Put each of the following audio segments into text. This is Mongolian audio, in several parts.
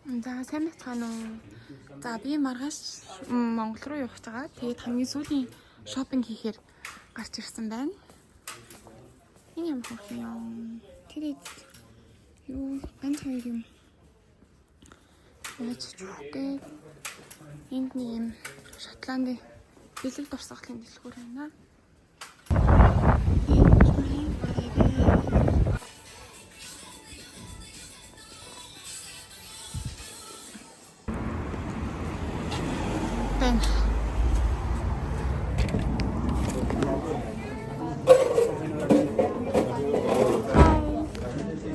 За, сайн байцгаана уу. За, би маргааш Монгол руу явах гэж байгаа. Тэгээд хамгийн сүүлийн шопинг хийхээр гарч ирсэн байна. Энэ ямар хөрх юм. Тэр юу, ганц хоёр юм. Яаж чүхгээ. Энд нэг юм Шотландын бэлэг дурсгалын дэлгүүр байна. Байна.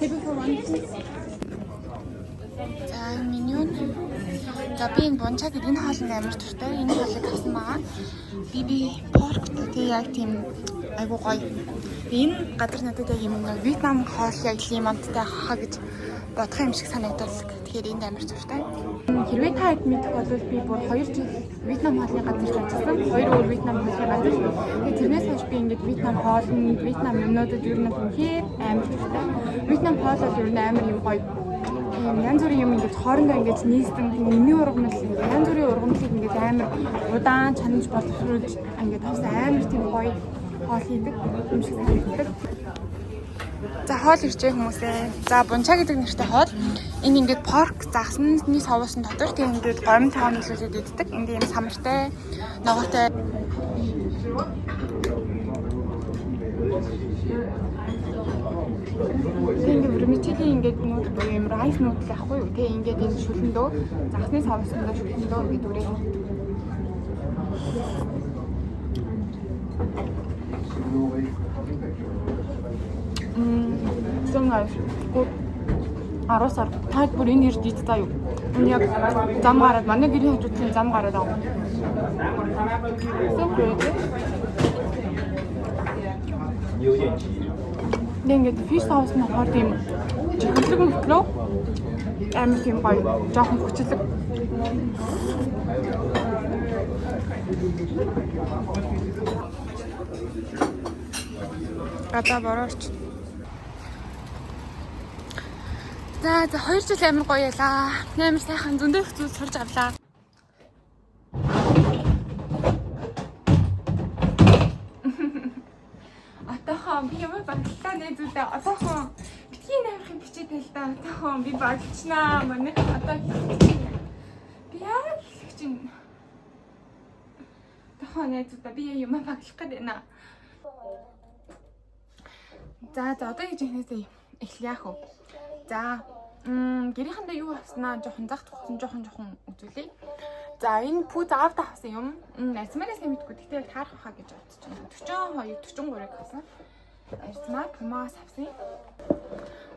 Table for one, please. За, энэ меню нь. За, би энэ bún chả гэдэг энэ хоолнд амар дуртай. Энэ хоолыг авсан байгаа. Би pork тай, тий, яг тийм айгуу гоё. Энэ газар надад яг юм нэг Вьетнам хоол яг л юм амттай хаа гэж бодох юм шиг санагдал. Тэгэхээр энд амар дуртай. Хэрвээ та хэд мэдэх бол би бүр 2 жил Вьетнам хоолны газарт ажилласан. Хоёр өөр Вьетнам хоолны газар. Тэгээд тэрнээс хойш би ингээд Вьетнам хоолнд, Вьетнам юмнуудад ер нь үнэхээр амар дуртай. Вьетнам хоол бол ер нь амар юм гоё, ийм янз бүрийн юм ингэж хоорондоо ингэж нийцсэн тийм миний ургамал, янз бүрийн ургамлыг ингэж амар удаан чанаж боловсруулж ингэж авсан амар тийм гоё хоол хийдэг юм шиг санагддаг. За, хоол иржээ, хүмүүсээ. За, bún chả гэдэг нэртэй хоол. Энэ ингээд pork загасны соусын дотор тийм ингээд гомь тоо нөлөөлөд иддэг. Энд ийм самартай, ногоотой. Тэг ингээд vermicelli, ингээд noodle буюу юм rice noodle ахгүй юу? Тэг ингээд энэ шүлэндөө, загасны соусандаа шүлэндөө ингээд үрээд иддэг. So nice. Good. 10 сар. Та бүр энэ ирж ид заа юу? Энэ яг зам гараад, манай гэрийн хажуудлын зам гараад байгаа. So good. Тэг ингээд fish sauce нь болохоор тийм чихэрлэг мөртлөө амар тийм гоё, жоохон хүчлэг. Гадаа борооч. За, 2 жил амар гоё ялаа. Амар сайхан, зөндөө их зүйл сурч авлаа. Отоохон би ямар багтлаа найзуудаа. Отоохон битгий амирхан бичээд байл та. Отоохон би багчнаа. Манайх одоо хэлэх чинь. Би яг хэлэх чинь. Отоохон найзуудаа, би юм баглах гээд байна. За, одоо хийж эхнээсээ эхлэе яах вэ? За, гэрийнхэндээ юу авснаа жоохон зах тухсан, жоохон жоохон үзүүлье. За, энэ пүүз аавда авсан юм. Арзмаараас сайн мэдгүй. Гэхдээ яг таарах хаа гэж бодож байна. 42, 43-ыг авсан. Арзмаа Puma-аас авсан.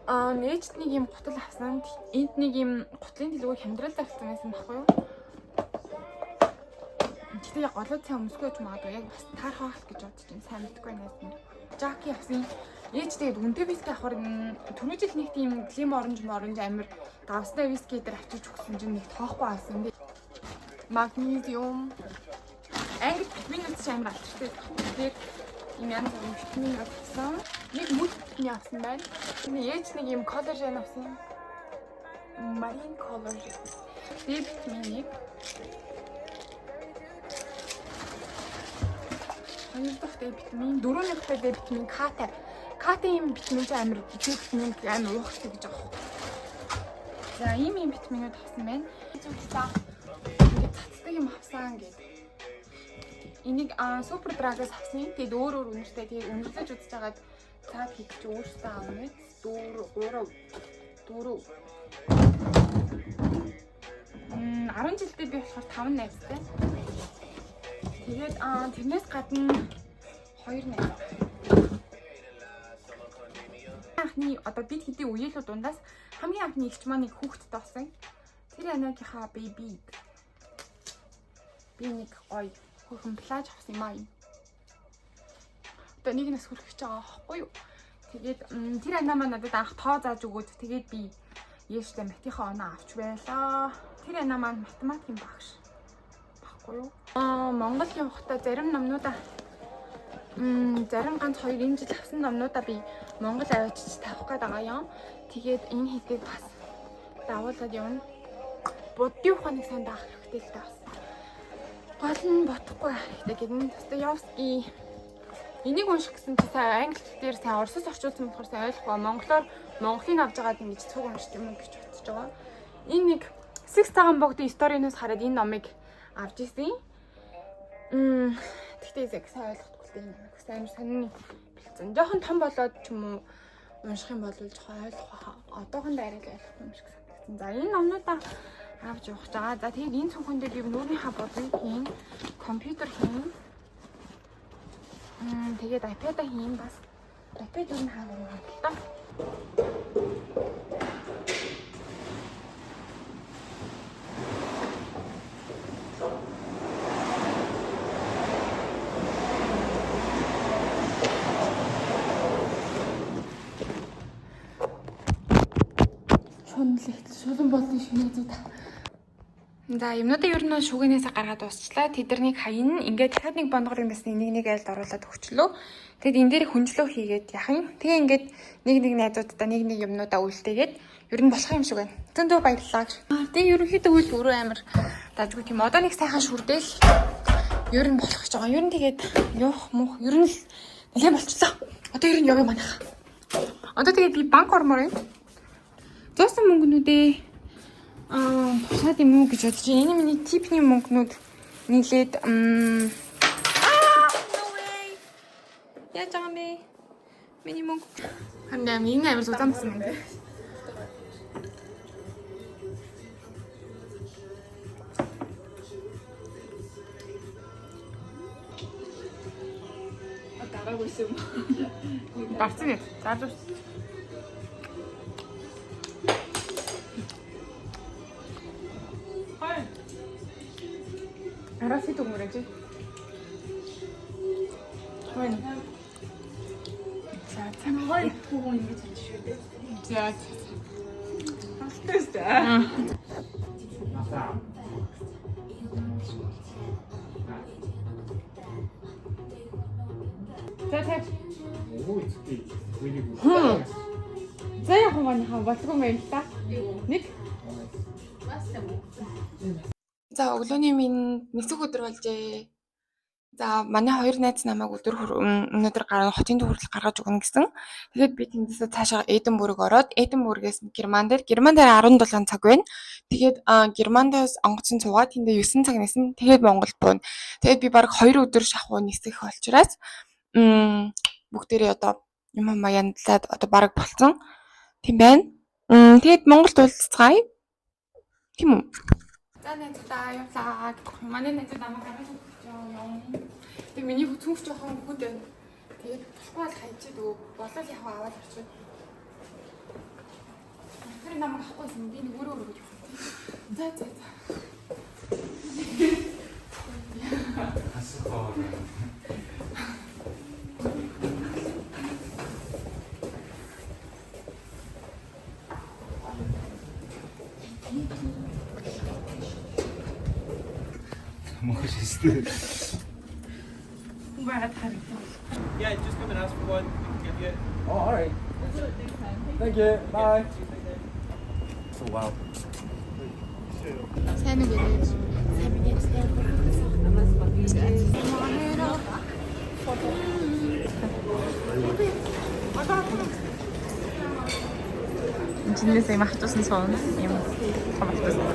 Аа, нээжд нэг юм гутал авсан. Энд нэг юм гутлын дэлгүүр хямдрал зарласан байсан байхгүй юу? Гэхдээ яг голууд сайн өмсгөө гэж магадгүй, яг бас таарах байх гэж бодож байна. Сайн мэдгүй найз нь. Жаки авсан. Ээж тэгээд үнэтэй виски авахар түрүү жил нэг тийм Glenmorangie моронж амар давстай виски дээр авчирч өгсөн чинь нэг тоохгүй авсан. Магнезиум. Англи витаминууд ч амар алдартай. Тэгээд ийм янз бүрийн витамин авсан. Нэг мөлтний авсан байна. Ээж нэг юм коллажен авсан. Marine collagen. D витамин 1. Хоёр дахь D витамин, дөрөв нэгтэй D витамин К-тай. К-тай юм витамин ч амар, D витамин амар уухтай гэж байгаа юм. За, ийм ийм витаминууд авсан байна. Зүйлээ ингээд цацдаг юм авсан гэдэг. Энийг Superdrug-аас авсан. Тэгээд өөр өөр үнэртэй. Тэгээд үнэрлэж үзэж хагаад цаад хийх чи өөртөө авна. 4 3 4. 10 жилдээ би болохоор 5 найзтай. Тэгээд тэрнээс гадна 2 найз. Анхны одоо бид хэдийн үеэлүүд дундаас хамгийн анхны эгч маань нэг хүүхэдтэй болсон. Тэр анаагийнхаа baby. Би нэг гоё хөөрхөн плаж авсан юм аа. Одоо нэг нас хүрэх гэж байгаа байхгүй юу? Тэгээд тэр анаа маань надад анх тоо зааж өгөөд, тэгээд би ээжтэй матийнхаа оноо авч байлаа. Тэр анаа маань математикийн багш баггүй юу? Аа, Монгол явахдаа зарим номнуудаа, зарим ганц хоёр энэ жил авсан номнуудаа би Монгол аваачиж тавих гээд байгаа юм. Тэгээд энэ хэдийг бас дагуулад явна. Буддын ухааныг сайн даах хэрэгтэй л дээ бас. Гол нь бодохгүй. Тэгээд энэ Достоевский энийг унших гэсэн чи сайн англи хэл дээр сайн оросоос орчуулсан болохоор сайн ойлгохгүй. Монголоор Монголыг авч байгаад ингэж цуг уншд юм уу гэж бодож байгаа. Энэ нэг Сэгс цагаан богдын story-ноос хараад энэ номыг авч ирсэн. Тэгтээ яг сайн ойлгохгүй л дээ энэ номыг. Сайн сонин бэлдсэн. Жохон том болоод ч юм уу унших юм бол жоохон ойлгох байхаа. Одоохондоо арай л ойлгохгүй юм шиг санагдсан. За энэ номнуудаа авч явах гэж байгаа. За тэгээд энэ цүнхэн дээр би нүүрнийхаа бодлыг хийн, компьютер хийн. Тэгээд iPad-а хийн бас. iPad юу н хаа юм л та. Шунал ихтэл шулан болон шинэ зүг. За юмнуудаа ер нь шүгэнээсээ гаргаад дуусчлаа. Тэдэрнийг хаяна. Ингээд дахиад нэг бондгор юм байсан энийг нэг айлд оруулаад өгчлөө. Тэгэд энэ дээр хүнжлөө хийгээд яах юм. Тэгээ ингээд нэг нэг найзуудтай нэг нэг юмнуудаа үлдээгээд ер нь болох юм шиг байна. Зөндөө баярлалаа. Тэгээ ерөнхийдөө үйл өрөө амар дажгүй тийм. Одоо нэг сайхан шүрдээл ер нь болох гэж байгаа. Ер нь тэгээд явах мөх ер нь л нэлээд болчлоо. Одоо ер нь явъя манайх. Одоо тэгээд би банк ормоор байна. Зоосон мөнгнүүдээ тусаад юм уу гэж бодож байна. Энэ миний типний мөнгнүүд нийлээд no way. Яаж байгаа юм бэ? Миний мөнгө. Харин аим энэ амар зузаан болсон юм. Дараагүй юм. Гарцсан ээ. Залуу. Хай. Араас хэд өгмөр гэж. Хойно. За за. Хай түүхэн ингэж хэлж шүү дээ. За. Хангалттай өстэй. За за. Өө эцэгтэй үнийг Хм. За яг манайхаа болдгоо юм байна л та. Нэг. За өглөөний минь нисэх өдөр болжээ. За манай хоёр найз намайг өдөр өнөөдөр гарan хотын төв хүртэл гаргаж өгнө гэсэн. Тэгээд би тэндээсээ цаашаа Эдинбург ороод Эдинбургээс Герман дээр Герман дээр 17 цаг байна. Тэгээд Германдаас онгоцон суугаад тэндээ 9 цаг нисэн. Тэгээд Монголд бууна. Тэгээд би бараг 2 өдөр шахуу нисэх учраас бүгдээрээ одоо юм хамаа яндлаад одоо бараг болцсон. Тийм байна. Тэгээд Монголд уулзцгаая. Тийм үү? За найзуудаа явлаа. Манай найзууд намайг гаргаж өгч яваа. Тэг миний цүнх жоохон хүнд байна. Тэгээд болохгүй бол хайчаад өгөө. Болол яг аваад орчих. Тэр намайг авахгүйсэн. Би нэг өөрөө өөрөө явах. За за за. хасах. Мохш өстэй. Yeah, just come and ask for one. We can give you it. Oh, all right. Thank you. Bye. So wow. Сайн уу гэрээ. Сайн миний Чинээс юм ахтуусан суун. Юм том ахтуусан.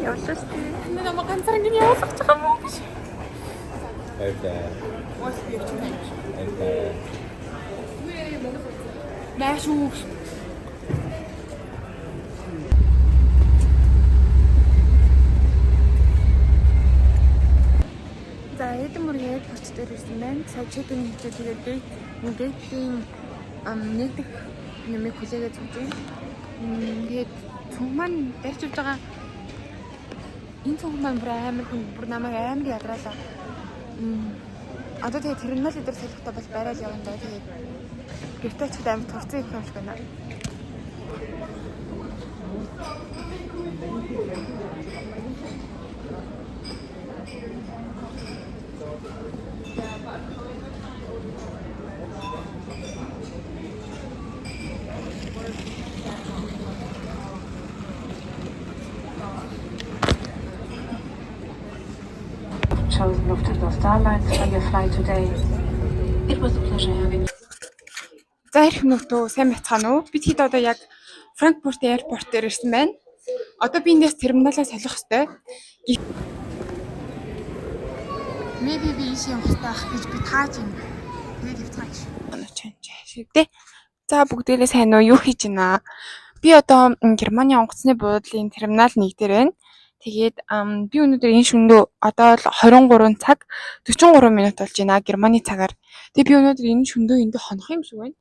Явлаа. Танд намайг ганцаар ингэ явуулах гэж байгаа юм уу гэж. Баярлалаа. Ус би явчих юм. Баярлалаа. Маш үү. За Эдинбург airport дээр ирсэн байна. Сая check-in хийхдээ тэгээд gate gate-ийн нэгдэх юмыг хүлээгээд сууж байна. Тэгээд цүнх маань барьж явж байгаа. Энэ цүнх маань бүр амар хүн бүр намайг амар ядраалаа. Одоо тэгээд терминал дээр солихтой бол барайл явна даа. Тэгээд гэртээ очиход амар турцсан юм шиг байна. have chosen Lufthansa Starlines for your flight today. It was a pleasure having you. За, эрхэм нөхдөө, сайн байцгаана уу? Бид хэд одоо яг Франкфурт airport дээр ирсэн байна. Одоо би эндээс терминалаа солих ёстой. Maybe би ийш явах хэрэгтэй ах гэж би тааж юм. Тэгээд явцгаа гэж. Шигдэ. За, бүгдээрээ сайн уу? Юу хийж байна? Би одоо Германы онгоцны буудлын терминал 1 дээр байна. Тэгээд би өнөөдөр энэ шөнөдөө одоо л 23 цаг 43 минут болж байна Германы цагаар. Тэгээд би өнөөдөр энэ шөнөдөө энд хонох юм шиг байна.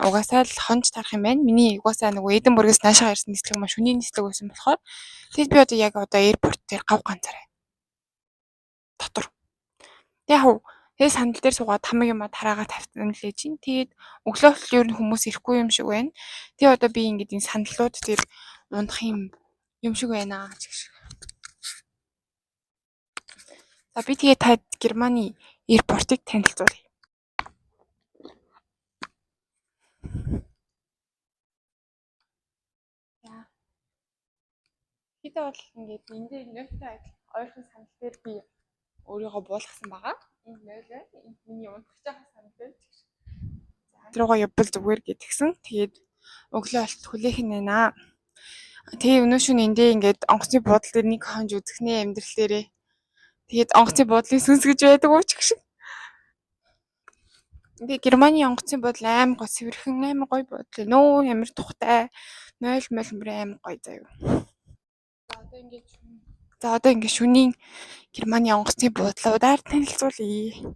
Угаасаа л хонж тарах юм байна. Миний угаасаа нөгөө Эдинбургээс наашаа ирсэн нислэг маань шөнийн нислэг байсан болохоор тэгээд би одоо яг одоо airport дээр гав ганцаарай. Дотор. Яг уу тэгээд сандал дээр суугаад хамаг юмаа тараагаа тавьсан л ээж чинь. Тэгээд өглөө хүртэл ер нь хүмүүс ирэхгүй юм шиг байна. Тэгээ одоо би ингээд энэ сандлууд дээр унтах юм шиг байна гэж. За, би тэгээ танд Германы airport-ыг танилцуулъя. За. Хэд бол ингээд энэ дээр нойлтой адил ойрхон сандал дээр би өөрийгөө буулгасан байгаа. Энэ нойл байна. Энэ миний унтах байгаа сандал дээр. За, руугаа явбал зүгээр гэдгсэн. Тэгээд өглөө болт хүлээх нь байна. Тэгээ өнөө шөнө эндээ ингээд онгоцны буудлын дээр нэг хонж үзэхнээ амьдрал дээрээ. Тэгээд онгоцны буудлын сүнс гэж байдаг уу ч гэх шиг. Тэгээ Германы онгоцны буудал амар гоо сэвэрхэн, амар гоё буудлын. Нөө амар тухтай. Нойл мойл мөр амар гоё заяа. За, одоо ингээд шөнийн Германы онгоцны буудлуудаар танилцуулъя.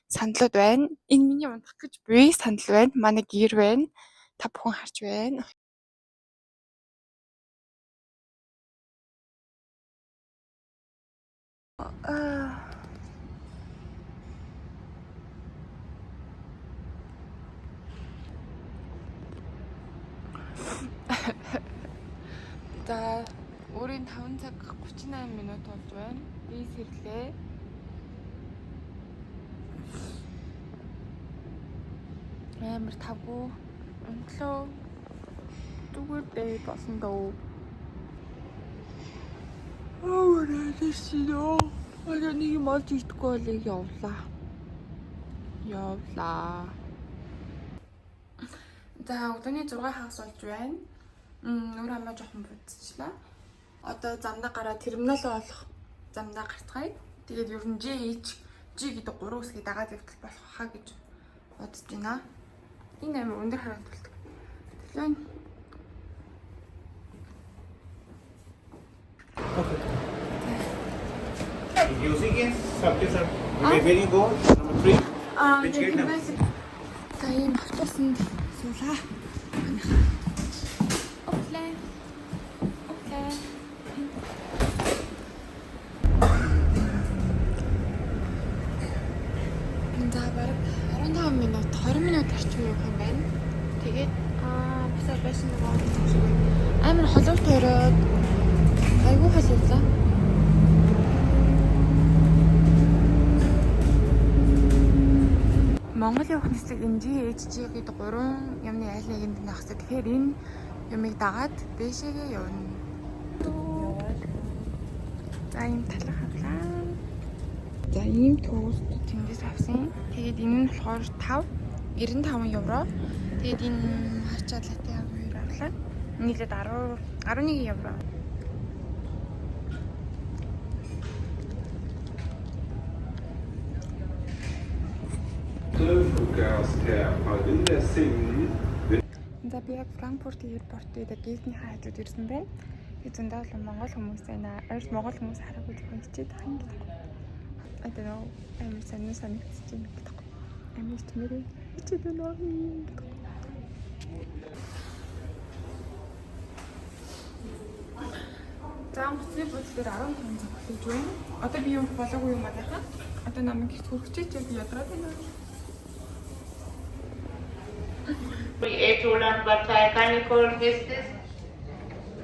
Сандлууд байна. Энэ миний унтах гэж буй сандал байна. Манай гэр байна. Та бүхэн харж байна. За, өөрийн 5 цаг 38 минут болж байна. Би сэрлээ. Амар тавгүй. Унтлоо. Зүгээр дээ болсон дөө. Аа, тэсэлөө. Одоо нэг юм олж идэхгүй бол явлаа. Явлаа. За, өглөөний 6 хагас болж байна. Нүр хамаа жоохон будчихлаа. Одоо замдаа гараа терминал олох замдаа гарцгаая. Тэгээд ер нь G H G гэдэг гурван үсгийг дагаад явтал болох хаа гэж бодож байна. Энэ амар өндөр харагддаг. Тэгэхээр Using it, सबके सब. Where you go? Number 3. Аа, Which gate number? За, ийм автобусанд суулаа. Оплаа. Оплаа. За, бараг 15 минут, 20 минут орчим явах юм байна. Тэгээд бисаа байсан нөгөө юм шиг байна. Амар холуурт тойроод айгүй холиуллаа. Монгол явах нислэг энэ GHG гэдэг гурван юмны аль нэгэнд нь авах хэрэгтэй. Тэгэхээр энэ юмыг дагаад дээшээгээ явна. За, ийм талах авлаа. За, ийм тост тэндээс авсан. Тэгээд энэ нь болохоор 5 95 евро. Тэгээд энэ matcha latte хоёр авлаа. Нийлээд 10 11 евро. За, би яг Франкфурт airport дээр gate-ний хажууд ирсэн байна. Тэгээ зөндөө олон монгол хүмүүс байна. Ойр монгол хүмүүс хараагүй зөвхөн хичээд байгаа юм гэдэг. I don't know. Амар сонин санагдчих юм гэдэг. Амар чимээрээ хичээд байна гэдэг. За, онгоцны буудлын дээр 15 цаг хүлээж байна. Одоо би юм болоогүй юм манайхаа. Одоо намайг гэрт хүрчээч би ядраад байна. 8 Ulan Bhattacharya, kindly call Mrs.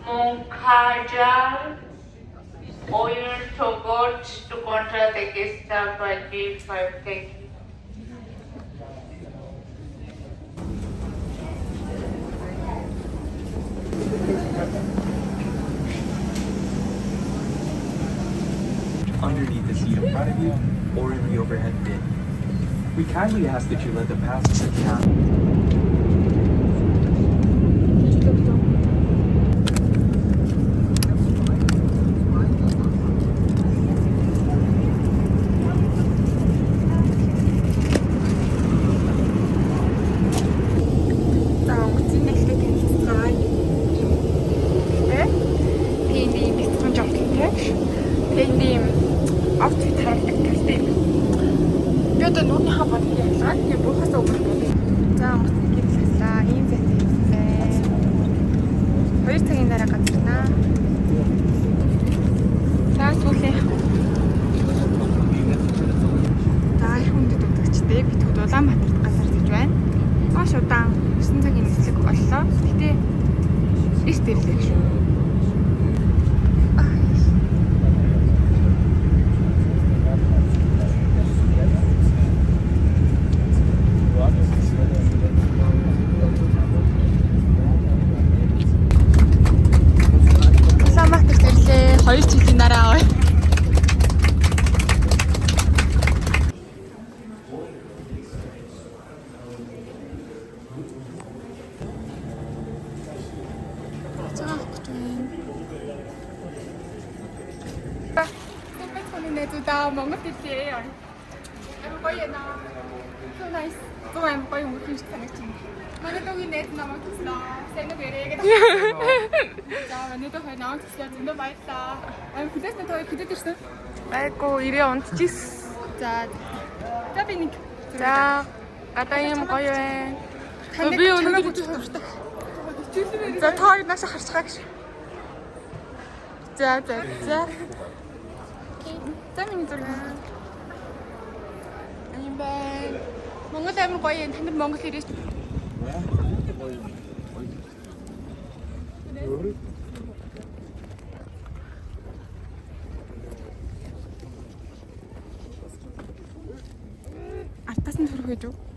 Munkajal Oil Togot to contact the guest staff by G5. Thank you. underneath the seat in front of you or in the overhead bin. We kindly ask that you let the passenger count. За, онгоцны нээлттэй танилцгаа. Тэ? Тэгээд ийм бяцхан жовтлонтой. Тэгээд ийм outfit харагддаг талтай юм. Би одоо нүүрнийхаа бодлыг ялгаад тэгээд буухаас өмнө бодъё. За, онгоцны гэрэл хаслаа. Ийм зайтай юм байна. 2 цагийн дараа газарнаа. За, сүүлийн. За, их хүндэт үзэгчдээ бид хэд Улаанбаатарт газар зэж байна. Маш удаан 9 цагийн нислэг боллоо. Гэтэ эрт ирлээ шүү. Ай. Улаанбаатарт ирлээ. 2 жилийн дараа. За, авах гэж байна. Тэмэт найзуудаа Монгол ирлээ. Амар гоё юм аа. So nice. Зуу амар гоё өнгөрөх юм шиг санагч байна. Манай дүүгийн найз намайг туслаа. Сайн уу гэрээ гэдэг. За, манай дүү хоёр намайг туслаа. Зөндөө баярлалаа. Амар хүлээсэн та хоёр хөдөд ирсэн. Айгу ирээ унтчихсэн. За. За, би нэг. За, гадаа юм гоё байна. Таныг Би өнөөдөр үзэх дуртай. За, та хоёр наашаа харцгаа гэж. За, за, за. За, миний зураг. Юм байна. Монгол амар гоё юм. Та нар Монгол ирээс. Артаас нь төрөх гэж үү?